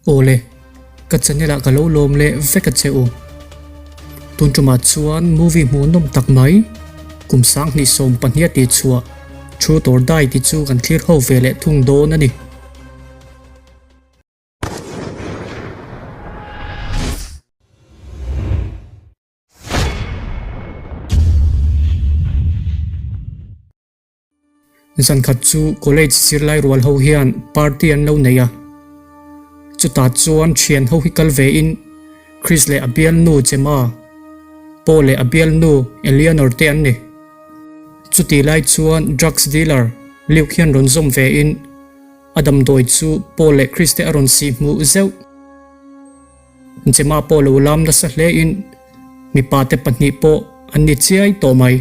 Awle, ka channel ah ka lo lawm leh vek a che u. Tun tumah chuan movie hmuhnawm tak mai, kum 2022 a tih chhuah Truth or Die tih chu kan thlir ho ve leh thung dawn a ni. Zankhat chu college zirlai rual ho hian party an lo nei a, chutah chuan thian ho hi kal ve in Chris leh a bialnu Gemma, Paul leh a bialnu Eleanor te an ni. Chutih lai chuan drugs dealer Luke hian rawn zawm ve in a damdawi chu Paul leh Chris te a rawn sih hmuh zeuh. Gemma pawh lo lam nasa hle in mipa te pahnih pawh an ni chiai tawh mai.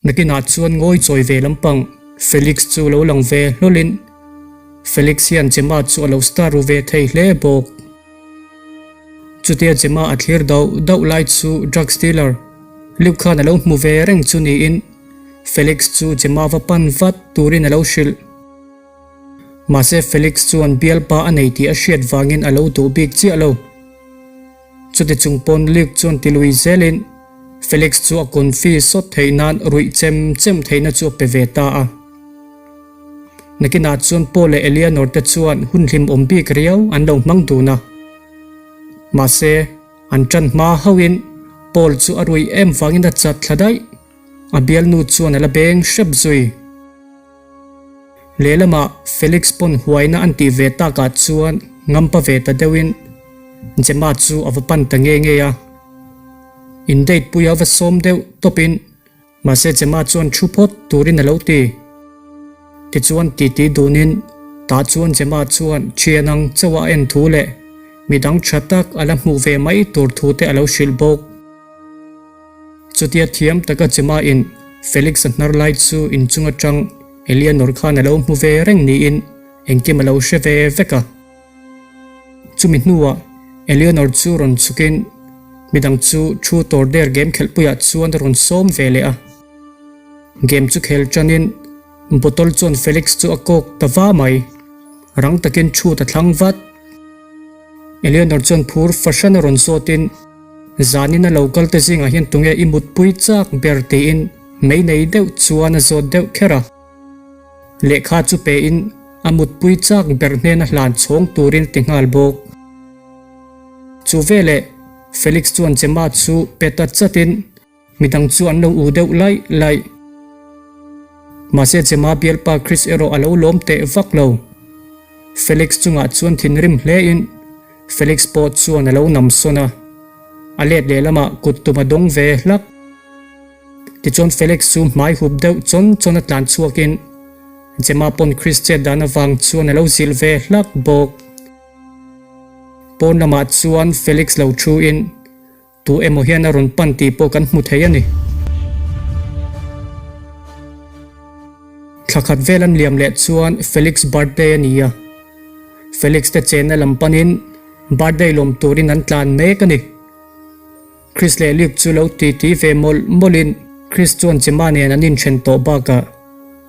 Nakinah chuan ngawi chawi ve lampang Felix chu lo lang ve hlawlin Felix hian Gemma chu a lo star ru ve thei hle bawk. Chutia Gemma a thlir dauh dauh lai chu drugs dealer Luke khan a lo hmu ve reng chu niin Felix chu Gemma va pan vat turin a lo hrilh. Mahse Felix chuan bialpa a nei tih a hriat vangin a lo duh bik chiah lo. Chuti chung pawn Luke chuan ti lui zelin Felix chu a confi sawt theih nan ruih chem chem theihna chu a pe ve ta a. Nakinah chuan Paul leh Eleanor te chuan hun hlimawm bik riau an lo hmang dun a. Mahse, an tan hma hauhin Paul chu a ruih em vangin a chat thla daih. A bialnu chuan a la beng hrep zui. Lehlamah Felix pawn huaina an tih ve takah chuan ngampa ve ta deuhin Gemma chu a va pan ta nge nge a. In date puia va sawm deuh tawpin mahse Gemma chuan thu phawt turin a lo ti. Tichuan titi dunin tah chuan Gemma chuan thian ang chauh a en thu leh midang tha tak a la hmuh ve mai tur thu te a lo hrilh bawk. Chutia thiam taka Gemma in Felix a hnar lai chu inchung atang Eleanor khan a lo hmu ve reng niin engkim a lo hre ve vek a. Chumi hnuah Eleanor chu rawn chhukin midang chu thu tawr der game khelhpuiah chuan a rawn sawm ve leh a. Game chu khel tanin bottle chuan Felix chu a kawk ta va mai. Rang takin thu ta thlang vat. Eleanor chuan phur fahran a rawn zawtin Zanin a lo kal te zingah hian tunge i mutpui chak ber tiin mei nei deuh chuan a zawt deuh kher a. Lehkha chu pein a mutpui chak ber hnena hlan chhawng turin ti nghal bawk. Chu veleh Felix chuan Gemma chu pe ta chatin Midang chu an lo u deuh laih laih. Mahse Gemma bialpa Chris erawh a lo lawm teh vak lo. Felix chungah chuan thinrim hlein Felix pawh chuan a lo nam sawn a, a let lehlamah kut tum a dawng ve hlak. Tichuan Felix chu hmai hup deuh chawn chawn a tlan chhuakin Gemma pawn Chris chet dan avang chuan a lo zilh ve hlak bawk. Pawn lamah chuan Felix lo thuin Tu emaw hian a rawn pan tih pawh kan hmu thei a ni. Thla khat vel an liam leh chuan Felix birthday a ni a. Felix te chenna lam panin birthday lawm turin an tlan mek a ni. Chris leh Luke chu lo titi ve mawlh mawlhin Chris chuan Gemma nen an inthen tawh bakah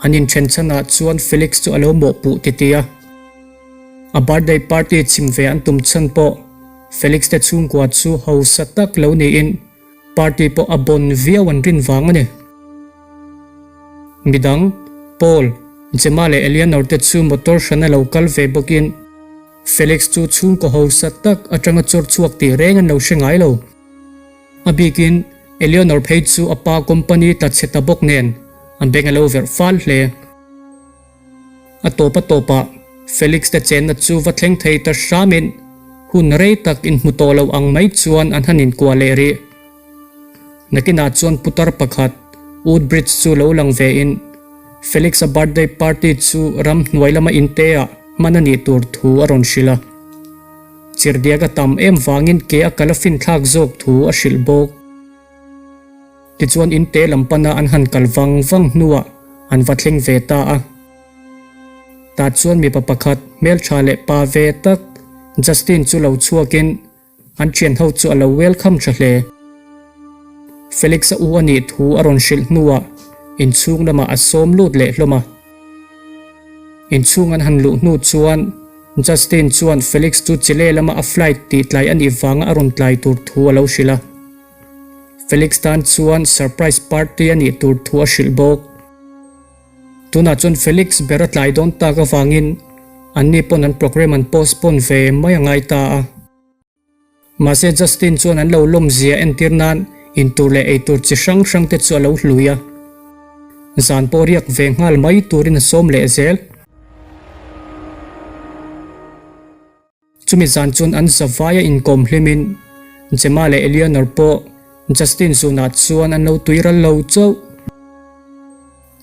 an inthen chhanah chuan Felix chu a lo mawhpuh titi a. A birthday party chhim ve an tum chhan pawh Felix te chhungkua chu hausa tak lo niin party pawh a bawn viau an rin vang a ni. Midang, Paul, Gemma leh Eleanor te chu motor hrana lo kal ve bawkin Felix chu chhungkaw hausa tak atanga chawr chhuak tih reng an lo hre ngai lo. A bikin Eleanor phei chu a pa company tla chhe ta bawk nen a beng a lo verh fal hle. A tawp a tawpah Felix te chenna chu va thleng thei ta hramin hun rei tak inhmu tawh lo ang mai chuan an han inkuah leh rih. Nakinah chuan putar pakhat Woodbridge chu lo lang vein Felix-a birthday party chu ram hnuai lama inte ah hman a nih tur thu a rawn hrilh a. Chirhdiak a tam em vangin ke a kal a finthlak zawk thu a hrilh bawk. Tichuan in te lam pana an han kal vang vang hnuah an va thleng ve ta a. Tah chuan mipa pakhat hmeltha leh pa ve tak Justin chu lo chhuakin an thian ho chu a lo welcome tha hle. Felix-a u a nih thu a rawn hrilh hnuah inchhung lamah a sawm lut leh hlawm a. Inchhung an han luh hnu chuan. Justin chuan Felix chu Chile lama a flight tih tlai a nih vanga a rawn tlai tur thu a lo hrilh a. Felix tan chuan surprise party a nih tur thu a hrilh bawk. Tunah chuan Felix ber a tlai dawn tak avangin anni pawn an program an postpone ve mai a ngai ta a. Mahse Justin chuan an lo lawmzia entir nan intur leh eitur chi hrang hrang te chu a lo hlui a. Zan pawh riak ve nghal mai turin a sawm leh zel. Chumi zan chuan an zavaia inkawm hlimin Gemma leh Eleanor pawh Justin zunah chuan an lo tui ral lo chauh.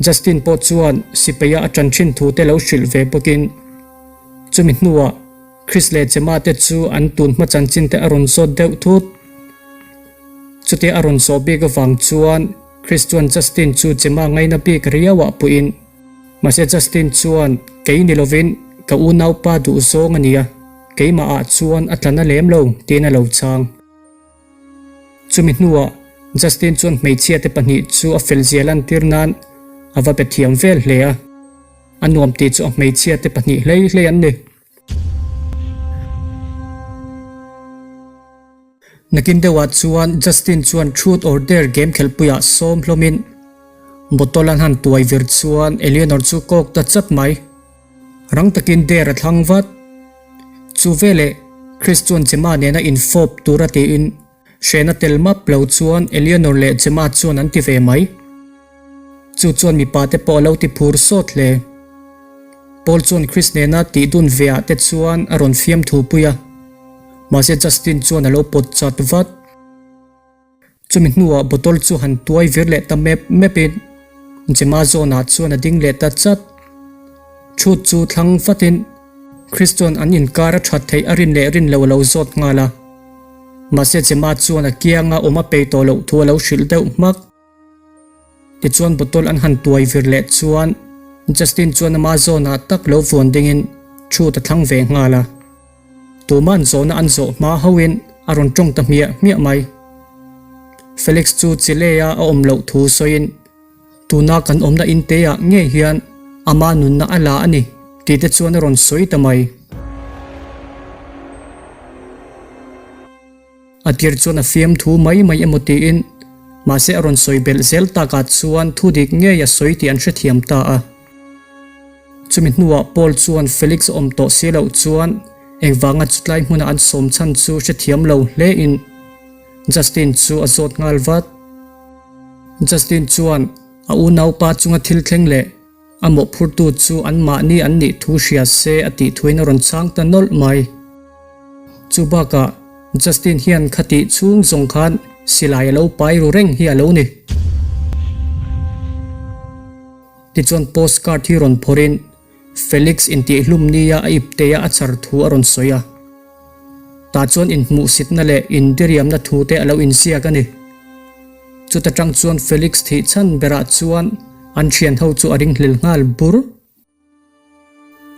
Justin pawh chuan sipaia a ṭan ṭhin thu te lo hrilh ve bawkin chumi hnuah Chris leh Gemma te chu an tun hma chanchin te a rawn zawt deuh thut. Chutia a rawn zawh bik avang chuan Chris chuan Justin chu Gemma ngaina bik riauah puiin mahse Justin chuan kei ni lovin ka unaupa duhzawng a nia, keimah ah chuan a tla na lem lo tiin a lo chang. Chumi hnuah Justin chuan hmeichhia te pahnih chu a felzia lantir nan a va pe thiam vel hle a, a nuam tih chu a hmeichhia te pahnih hlei hlei an ni. Nakin deuhah chuan Justin chuan Truth or Dare game khelhpuiah sawm hlawmin bottle an han tuai vir chuan Eleanor chu kawk ta chat mai. Rang takin Dare a thlang vat. Chu veleh Chris chuan Gemma nena infawp tura tiin hrehna tel map lo chuan Eleanor leh Gemma chuan an ti ve mai. Chu chuan mipa te pawh a lo ti phur sawt hle. Paul chuan Chris nena tih dun ve ah te chuan a rawn fiam thu pui a, mahse Justin chuan a lo pawt chat vat. Chumi hnuah bottle chu han tuai vir leh ta mep mep in Gemma zawnah chuan a ding leh ta chat. Chhut chu thlang vatin Chris chuan an inkar a that theih a rin leh rin lo a lo zawt nghal a. Mahse Gemma chuan a kianga awm a pei tawh loh thu a lo hrilh deuh hmak. Tichuan bottle an han tuai vir leh chuan Justin chuan ama zawnah tak lo vuan dingin chhut a thlang ve nghal a. Tuma'n zawhna an zawh hma hauhin a rawn tawng ta hmiah hmiah mai. Felix chu Chile-a a awm loh thu sawiin, Tuna kan awmna inteah ngei hian ama nunna a la a ni tih te chuan a rawn sawi ta mai. A tir chuan a fiamthu mai mai emaw tiin, mahse a rawn sawi belh zel takah chuan thu dik ngei a sawi tih an hrethiam ta a. Chumi hnuah Paul chuan Felix a awm tawh si loh chuan engvanga chutlai hmuna an sawm chhan chu hrethiam lo hlein Justin chu a zawt nghal vat. Justin chuan a unaupa chunga thil thleng leh A mawhphurtu chu anmahni an nih thu hria se a tih thuin a rawn chhang ta nawlh mai. Chu bakah Justin hian khatih chhung zawng khan silai a lo pai ru reng hi a lo ni. Tichuan postcard hi rawn phawrhin Felix intihhlum nia a ipteia a char thu a rawn sawi a. Tah chuan inhmuhsitna leh indiriamna thu te a lo inziak a ni. Chuta tang chuan Felix thih chhan berah chuan an thian ho chu a ringhlel nghal bur.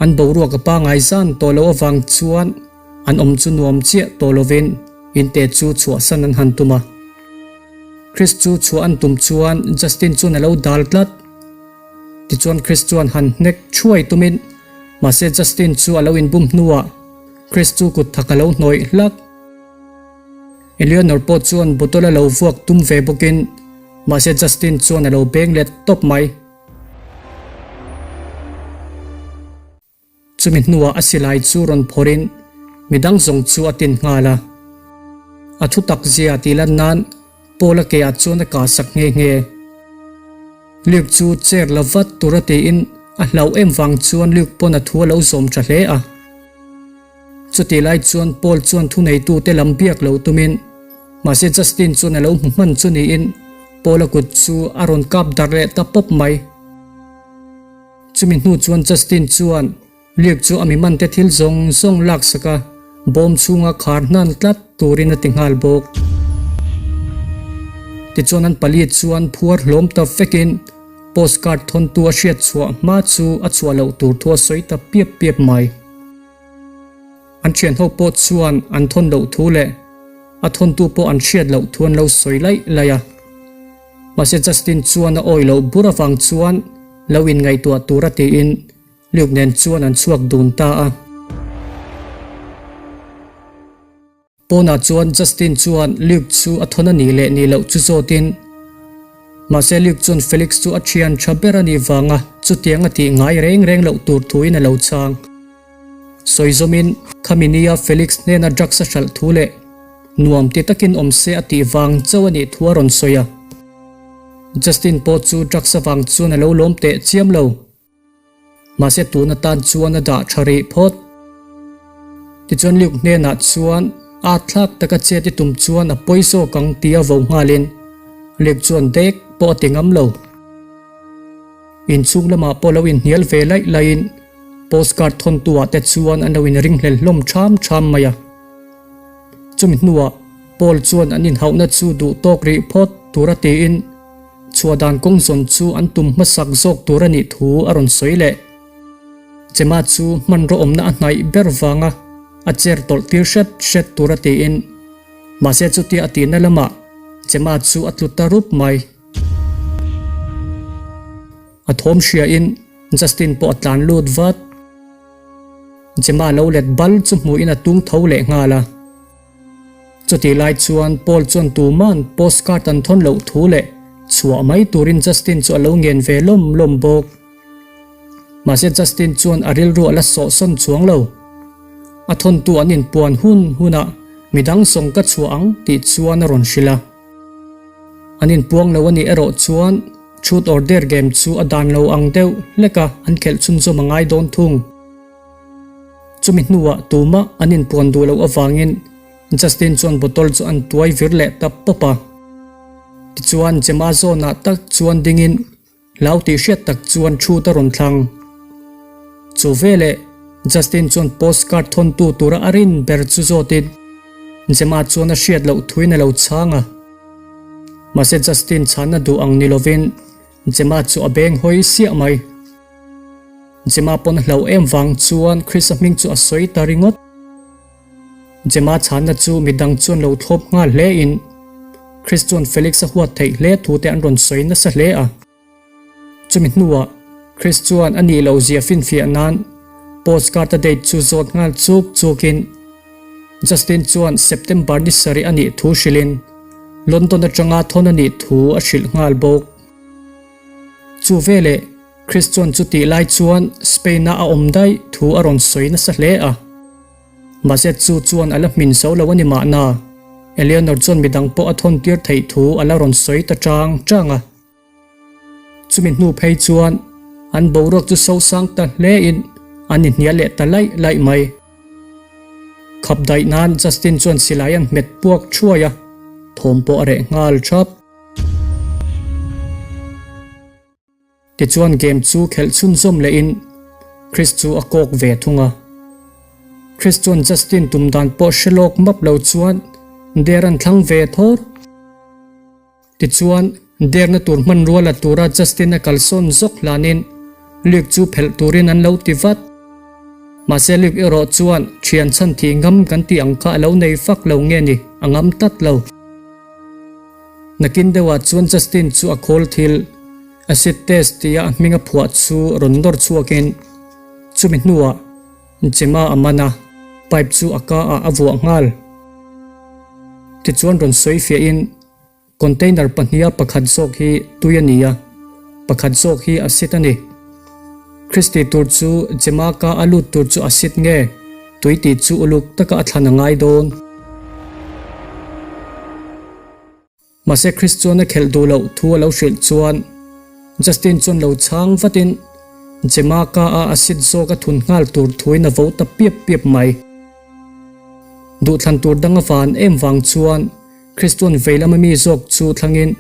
An boruak a pangai zan tawh loh avang chuan an awm chu nuam chiah tawh lovin inte chu chhuahsan an han tum a. Chris chu chhuah an tum chuan Justin chuan a lo dal tlat. Tichuan Chris chuan han hnek thuai tumin mahse Justin chu a lo inbum hnuah Chris chu kut thak a lo hnawih hlak. Eleanor pawh chuan bottle a lo vuak tum ve bawkin mahse Justin chuan a lo beng let tawp mai. Chumi hnuah a silai chu rawn phawrhin midang zawng chu a tin nghal a. A thu tak zia tih lan nan Paul-a keah chuan a kah sak nghe nghe. Luke chu chair la vat tura tiin a hlauh em vang chuan Luke pawn a thu a lo zawm tha hle a. Chutih lai chuan Paul chuan thuneitute lam biak lo tumin mahse Justin chuan a lo hmu hman chu niin Paul-a kut chu a rawn kap darh leh ta pawp mai. Chumi hnu chuan Justin chuan Luke chu a mi mante thil zawng zawng laksak a, bawm chhunga khar hnan tlat turin a ti nghal bawk. Tichuan an pali chuan phuar hlawm ta vekin postcard thawntu a hriat chhuah hma chu a chhuah loh tur thu a sawi ta piap piap mai. An thianho pawh chuan an thawn loh thu leh a thawntu pawh an hriat loh thu an lo sawi laih laih a. Mahse Justin chuan a awih loh bur avang chuan lo inngaihtuah tura tiin Luke nen chuan an chhuak dun ta a. Pawnah chuan Justin chuan Luke chu a thawn a nih leh nih loh chu zawtin, mahse Luke chuan Felix chu a thian tha ber a nih vanga chutiang a tih ngai reng reng loh tur thuin a lo chhang. Sawi zawmin, khami nia Felix hnena drugs a hralh thu leh nuam ti takin awm se a tih vang chauh a nih thu a rawn sawi a. Justin pawh chu drugs avang chuan a lo lawm teh chiam lo. Mahse tun atan chuan a dah tha rih phawt. Tichuan Luke hnenah chuan at thlak taka chet i tum chuan a pawi zawk ang tia vo nghalin Luke chuan dek pawh a ti ngam lo. Inchhung lamah pawh lo inhnial ve laih laihin postcard thawntu ah te chuan an lo inringhlel hlawm ṭham ṭham mai a. Chumi hnuah Paul chuan an inhauhna chu duh tawk rih phawt tura tiin Chhuah dan kawng zawn chu an tum hmasak zawk tur a nih thu a rawn sawi leh. Gemma chu hmanraw awmna a hnaih ber vanga a chair tawlh tir hret hret tura tiin, mahse chutia a tihna lamah Gemma chu a tlu ta rup mai. A thawm hriain Justin pawh a tlan lut vat. Gemma lo let bal chu hmuhin a tung tho leh nghal a. Chutih lai chuan Paul chuan tuman postcard an thawn loh thu leh chhuah mai turin Justin chu a lo ngen ve lawm lawm bawk. Mahse Justin chuan a rilru a la sawhsawn chuang lo. A thawntu an inpuan hun hunah midang sawng ka chhuah ang tih chuan a rawn hrilh a. An inpuang lo a nih erawh chuan Truth or Dare game chu a dan lo ang deuh hlek a an khelh chhunzawm a ngai dawn thung. Chumi hnuah tumah an inpuan duh loh avangin Justin chuan bottle chu an tuai vir leh ta pawp a. Tichuan Gemma zawnah tak chuan dingin hlau tih hriat tak chuan chhut a rawn thlang. Chu veleh Justin chuan postcard thawntu tura a rin ber chu zawtin Gemma chuan a hriat loh thuin a lo chhang a. Mahse Justin chhanna duh ang ni lovin Gemma chu a beng hawi siah mai. Gemma pawn a hlauh em vang chuan Chris-a hming chu a sawi ta ringawt. Gemma chhanna chu midang chuan lo thlawp nghal hle in Chris chuan Felix-a huat theih hle thu te an rawn sawi nasa hle a. Chumi hnuah Chris chuan a nih loh zia finfiah nan postcard a date chu zawt nghal chuk chuk in Justin chuan September ni sarih a nih thu hrilh in London atanga thawn a nih thu a hrilh nghal bawk. Chu veleh Chris chuan chutih lai chuan Spain-a a awm daih thu a rawn sawi nasa hle a. Mahse chu chuan a la hmin zo lo a ni mahna, Eleanor chuan midang pawh a thawn tir theih thu a la rawn sawi ta chang chang a. Chumi hnu phei chuan an boruak chu sosang ta hlein an inhnial leh ta laih laih mai. Khap daih nan Justin chuan silai an hmet puak thuai a, thawm pawh a reh nghal thap. Tichuan game chu khelh chhunzawm lehin Chris chu a kawk ve thung a. Chris chuan Justin tum dan pawh hre lawk map lo chuan der an thlang ve thawr. Tichuan derna tur hmanrua la tura Justin a kalsawn zawk hlanin Luke chu phelh turin an lo ti vat. Mahse Luke erawh chuan thian chhan thih ngam kan tih ang kha a lo nei fak lo nge ni, a ngam tlat lo. Nakin deuhah chuan Justin chu a khawl thil, acid test tia a hming a phuah chu rawn nawr chhuakin chumi hnuah Gemma a man a, pipe chu a ka ah a vuah nghal. Tichuan rawn sawi fiahin container pahniha pakhat zawk hi tui a ni a, pakhat zawk hi acid a ni. Christy tur chu Gemma ka a lut tur chu acid nge tui tih chu uluk taka a thlan a ngai dawn. Mahse Chris chuan a khelh duh loh thu a lo hrilh chuan Justin chuan lo chhang vatin Gemma ka a acid zawk a thun nghal tur thuin a vo ta piap piap mai. Duhthlan tur dang a van em vang chuan Chris chuan vei lama mi zawk chu thlangin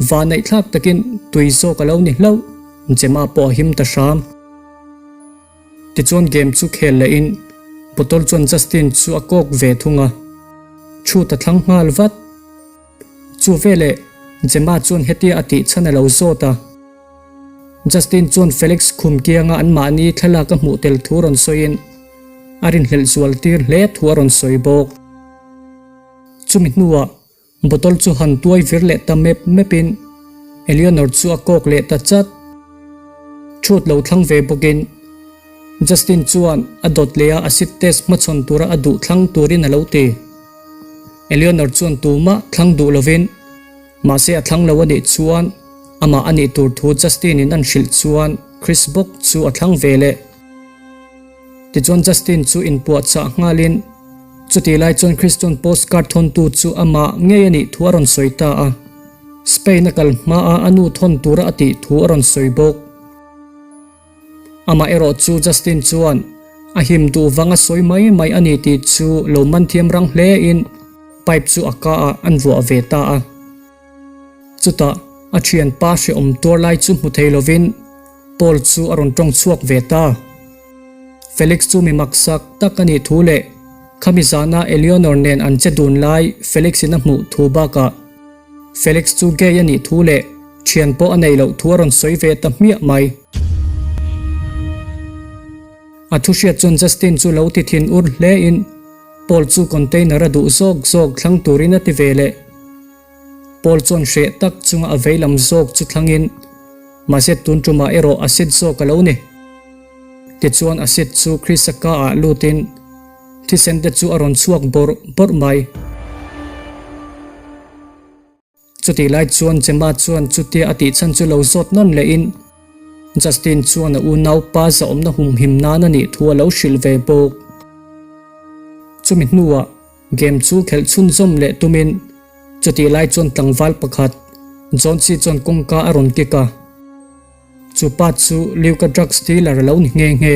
vanneih thlak takin tui zawk a lo ni hlauh, Gemma pawh a him ta hram. Tichuan game chu khel lehin bottle chuan Justin chu a kawk ve thung a, chhut a thlang nghal vat. Chu veleh Gemma chuan hetia a tih chhan a lo zawt a. Justin chuan Felix khum kianga anmahni thlalak a hmuh tel thu rawn sawiin a rinhlelh zual tir hle thu a rawn sawi bawk. Chumi hnuah Bottle chu han tuai vir leh ta mep mep in Eleanor chu a kawk leh ta chat. Chhut lo thlang ve bawk in Justin chuan a dawt leh a acid test hmachhawn tura a duh thlang turin a lo ti. Eleanor chuan tumah thlang duh lovin, mahse a thlang lo a nih chuan amah a nih tur thu Justin in an hrilh chuan Chris bawk chu a thlang ve leh. Tichuan Justin chu inpuahchah nghalin chutih lai chuan Chris chuan postcard thawntu chu amah ngei a nih thu a rawn sawi ta a. Spain a kal hmaa a nu thawn tura a tih thu a rawn sawi bawk. Amah erawh chu Justin chuan a him duh vang a sawi mai mai a ni tih chu lo man thiam rang hle in pipe chu a ka ah an vuah ve ta a. Chutah a thianpa hrehawm tuar lai chu hmu thei lovin Paul chu a rawn tawng chhuak ve ta. Felix chu mi maksak tak a nih thu leh khami zana Eleanor nen an che dun lai Felix in a hmuh thu bakah Felix chu gay a nih thu leh thian pawh a nei loh thu a rawn sawi ve ta hmiah mai. A thu hriat chuan Justin chu lo ti thin ur hle in Paul chu container a duh zawk zawk thlang turin a ti ve leh. Paul chuan hreh tak chunga a veilam zawk chu thlang in mahse tun tumah erawh a sit zawk a lo ni. Tichuan a sit chu Krista ka ah lut in thisen te chu a rawn chhuak bawrh bawrh mai. Chutih lai chuan Gemma chuan chutia a tih chhan chu lo zawt nawn leh in Justin chuan a unaupa zahawmna humhim nan a nih thu a lo hrilh ve bawk. Chumi hnuah game chu khelh chhunzawm leh tumin chutih lai chuan tlangval pakhat Johnsy chuan kawngka a rawn kik a. Chu pa chu Luke-a drugs dealer a lo ni nghe nghe.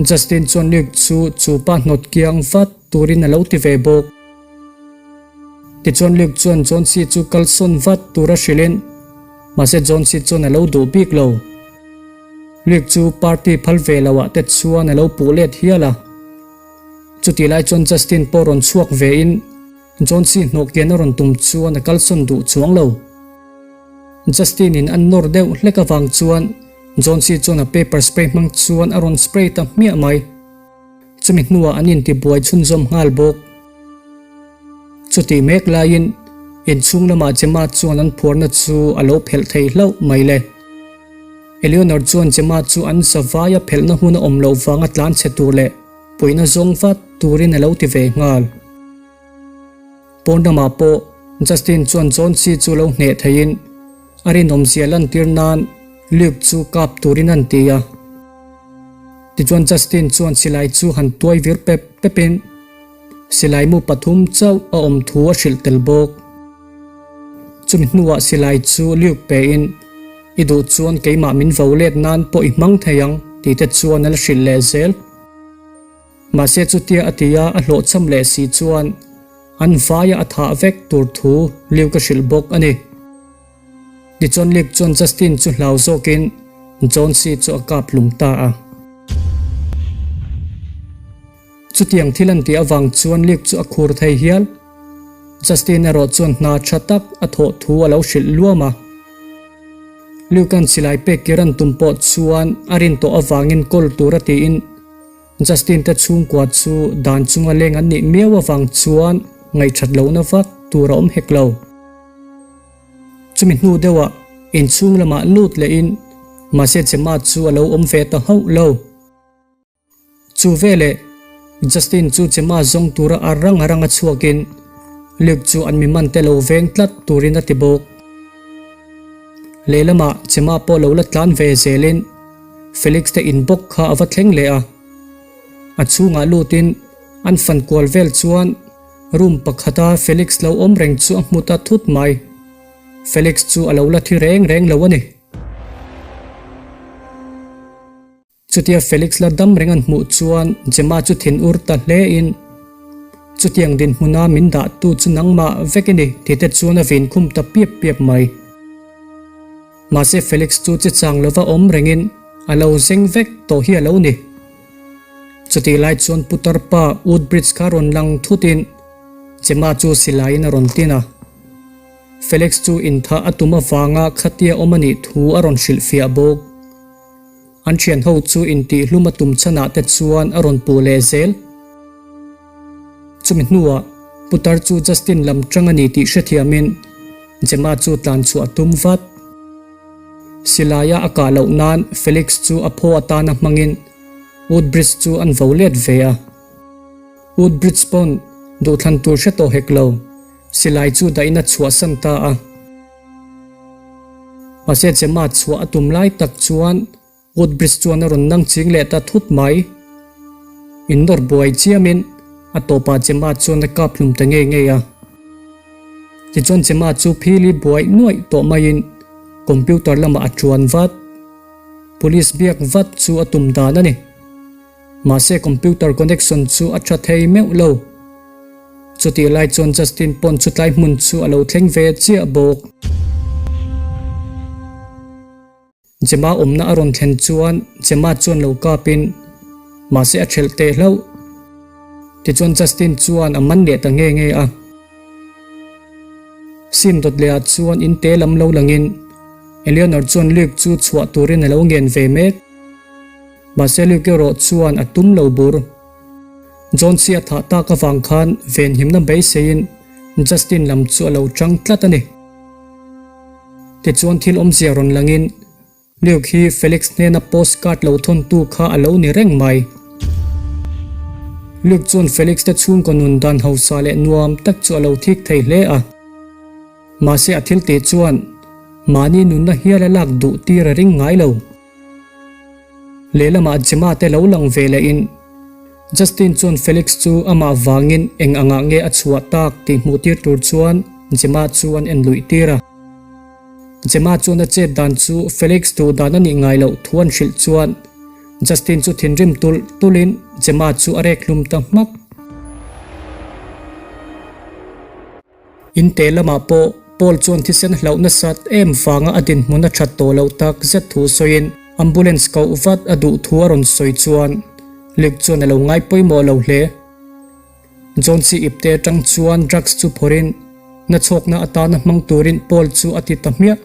Justin chuan Luke chu chu pa hnawt kiang vat turin a lo ti ve bawk. Tichuan Luke chuan Johnsy chu kalsawn vat tura hrilhin, mahse Johnsy chuan a lo duh bik lo. Luke chu party phal ve lo ah te chuan a lo puh let hial a. Chutih lai chuan Justin pawh rawn chhuak ve in Johnsy hnawh kian a rawn tum chuan a kalsawn duh chuang lo. Justin in an nawr deuh hlek avang chuan Johnsy chuan a paper spray hmang chuan a rawn spray ta hmiah mai. Chumi hnuah an intibuai chhunzawm nghal bawk. Chutih mek laiin inchhung lamah Gemma chuan an phuarna chu a lo phelh thei hlauh mai le. Eleanor chuan Gemma chu an zavaia phelhna hun a awm loh vanga tlanchhe tur leh puihna zawng vat turin a lo ti ve nghal. Pawn lamah pawh Justin chuan John C chu lo hneh theiin a rinawmzia lantir nan Luke chu kap turin an ti a. Tichuan Justin chuan silai chu han tuai vir pep pepin silai mu pathum chauh a awm thu a hrilh tel bawk. Chumi hnuah silai chu Luke pein I duh chuan keimah min vo let nan pawh i hmang thei ang tih te chuan a la hrilh leh zel. Mahse chutia a ti a, a hlawhchham leh si chuan an vaia a thah vek tur thu Luke a hrilh bawk a ni. Tichuan Luke chuan Justin chu hlau zawkin Johnsy chu a kap hlum ta a. Chutiang thil an tih avang chuan Luke chu a khur thei hial. Justin erawh chuan hna tha tak a thawh thu a lo hrilh luam a. Luke-a'n silai pek kir an tum pawh chuan a rin tawh avangin kawl tur a tiin Justin te chhungkua chu dan chunga leng an nih miau avang chuan ngaihthat lohna vak tur a awm hek lo. Chumi hnu deuhah inchhung lamah lut lehin mahse Gemma chu a lo awm ve ta hauh lo. Chu veleh Justin chu Gemma zawng tura a rang a ranga chhuakin Luke chu an mi man te lo veng tlat turin a ti bawk. Lehlamah Gemma pawh lo la tlan ve zelin Felix te in bawk kha a va thleng leh a, a chhungah lutin an fan kual vel chuan room pakhata Felix lo awm reng chu a hmu ta thut mai. Felix chu a lo la thi reng reng lo a ni. Chutia Felix la dam reng an hmuh chuan Gemma chu thin ur ta hle in, Chutiang dinhmuna min dah tu chu nangmah vek i ni tih te chuan a vin khum ta piap piap mai. Mahse Felix chu chi chang lova awm rengin a lo zeng vek tawh hi a lo ni. Chutih lai chuan putar pa Woodbridge kha rawn lang thutin Gemma chu silaiin a rawn tin a. Felix chu inthah a tum avanga khatia awm a nih thu a rawn hrilhfiah bawk. An thian ho chu intihhlum a tum chhanah te chuan a rawn puh leh zel. Chumi hnuah putar chu Justin lam tang a ni tih hrethiamin Gemma chu tlan chhuah a tum vat. Silaia a kah loh nan Felix chu a phaw atana hmangin Woodbridge chu an vo let ve a. Woodbridge pawn. Duhthlan tur hre tawh hek lo, silai chu dahin a chhuahsan ta a. Mahse Gemma chhuah a tum lai tak chuan Woodbridge chuan a rawn nang ching leh ta thut mai. Innawr buai chiamin a tawpah Gemma chuan a kap hlum ta ngei ngei a. Tichuan Gemma chu phili buai nuaih tawh maiin computer lamah a tuan vat. Police biak vat chu a tum dan a ni. Mahse computer connection chu a tha thei meuh lo. Chutih lai chuan Justin pawn chutlai hmun chu a lo thleng ve chiah bawk. Gemma awmna a rawn thlen chuan Gemma chuan lo kapin mahse a thelh teh hlauh. Tichuan Justin chuan a man leh ta nge nge a. Sim dawt lehah chuan in te lam lo langin Eleanor chuan Luke chu chhuah turin a lo ngen ve mek. Mahse Luke erawh chuan a tum lo bur. John si a thah tak avang khan venhimna beiseiin Justin lam chu a lo chang tlat a ni. Tichuan thil awmzia rawn langin Luke hi Felix hnena postcard lo thawntu kha a lo ni reng mai. Luke chuan Felix te chhungkaw nun dan hausa leh nuam tak chu a lo thik thei hle a. Mahse a thil tih chuan mahni nunna hial a lak duh tir a ring ngai lo. Lehlamah Gemma te lo lang ve lehin Justin chuan Felix chu amah vangin eng angah nge a chhuah tak tih hmuh tir tur chuan Gemma chu an en luih tir a. Gemma chuan a chet dan chu Felix duh dan a nih ngai loh thu an hrilh chuan Justin chu thinrim tulh tulhin Gemma chu a rek hlum ta hmak. Inte lamah pawh Paul chuan thisen hlauh nasat em vanga a dinhmun a that tawh loh tak zet thu sawiin ambulance koh vat a duh thu a rawn sawi chuan Luke chuan a lo ngai pawimawh lo hle. John C. Ipte atang chuan drugs chu phawrhin nachhawkna atana hmang turin Paul chu a ti ta hmiah.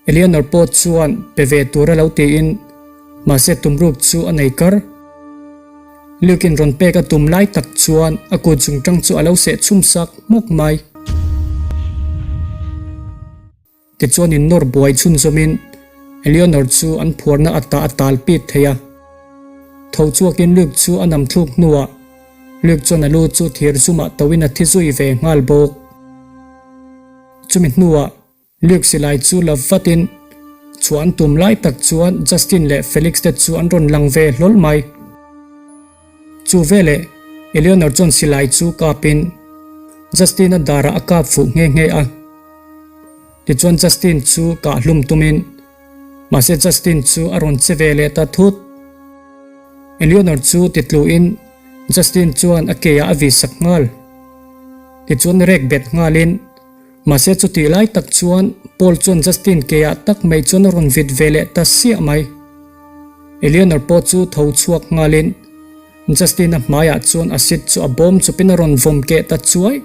Eleanor pawh chuan pe ve tur a lo tiin mahse tumruk chu a nei kar. Luke-in rawn pek a tum lai tak chuan a kut zungtang chu a lo seh chhum sak hmawk mai. Tichuan in nawr buai chhunzawmin Eleanor chu an phuarna ata a tal pit thei a. Tho chhuakin Luke chu a nam thluk hnuah Luke chuan a lu chu thir zumah toin a thi zui ve nghal bawk. Chumi hnuah Luke silai chu la vatin chhuah an tum lai tak chuan Justin leh Felix te chu an rawn lang ve hlawl mai. Chu veleh Eleanor chuan silai chu kapin Justin-a darah a kap fuh nghe nghe a. Tichuan Justin chu kah hlum tumin mahse Justin chu a rawn che ve leh ta thut. Eleanor chu titluin Justin chuan a ke ah a vih sak nghal. Tichuan rek bet nghalin Mahse chutih lai tak chuan Paul chuan Justin ke ah tak mai chuan a rawn vit ve leh ta siah mai. Eleanor pawh chu tho chhuak nghalin Justin-a hmaiah chuan acid chu a bawm chawpin a rawn vawm keh ta chuai.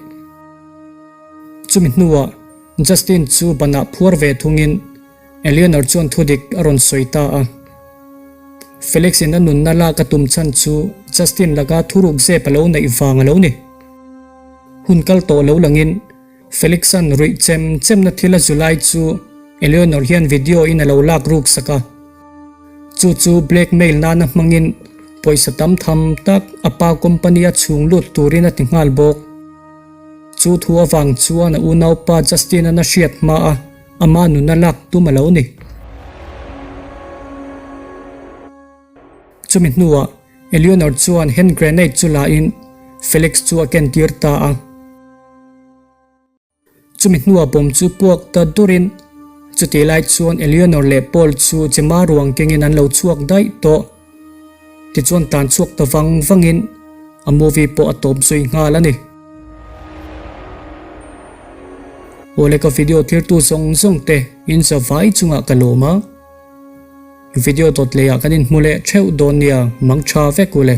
Chumi hnuah Justin chu banah phuar ve thungin Eleanor chuan thudik a rawn sawi ta a. Felix-in a nunna lak a tum chhan chu Justin laka thuruk zep a lo neih vang a lo ni. Hun kal tawh lo langin Felix-a'n ruih chem chemna thil a zu lai chu Eleanor hian video in a lo lak ruk sak a. Chu chu blackmail nana hmangin pawisa tam tham tak a pa company a chhung lut turin a ti nghal bawk. Chu thu avang chuan a unaupa Justin-a'n a hriat hma a ama nuna lak tum a lo ni. Chumi hnuah Eleanor chuan hand grenade chu la in Felix chu a ken tir ta a. Chumi hnuah bomb chu puak ta durin chutih lai chuan Eleanor leh Paul chu Gemma ruang kengin an lo chhuak daih tawh. Tichuan tan chhuak ta vang vangin a movie pawh a tawp zui nghal a ni. Awle ka video thirtu zawng zawng te in za vai chungah ka lawm a. Video dawt leh ah kan inhmu leh theuh dawn nia mang tha vek u le.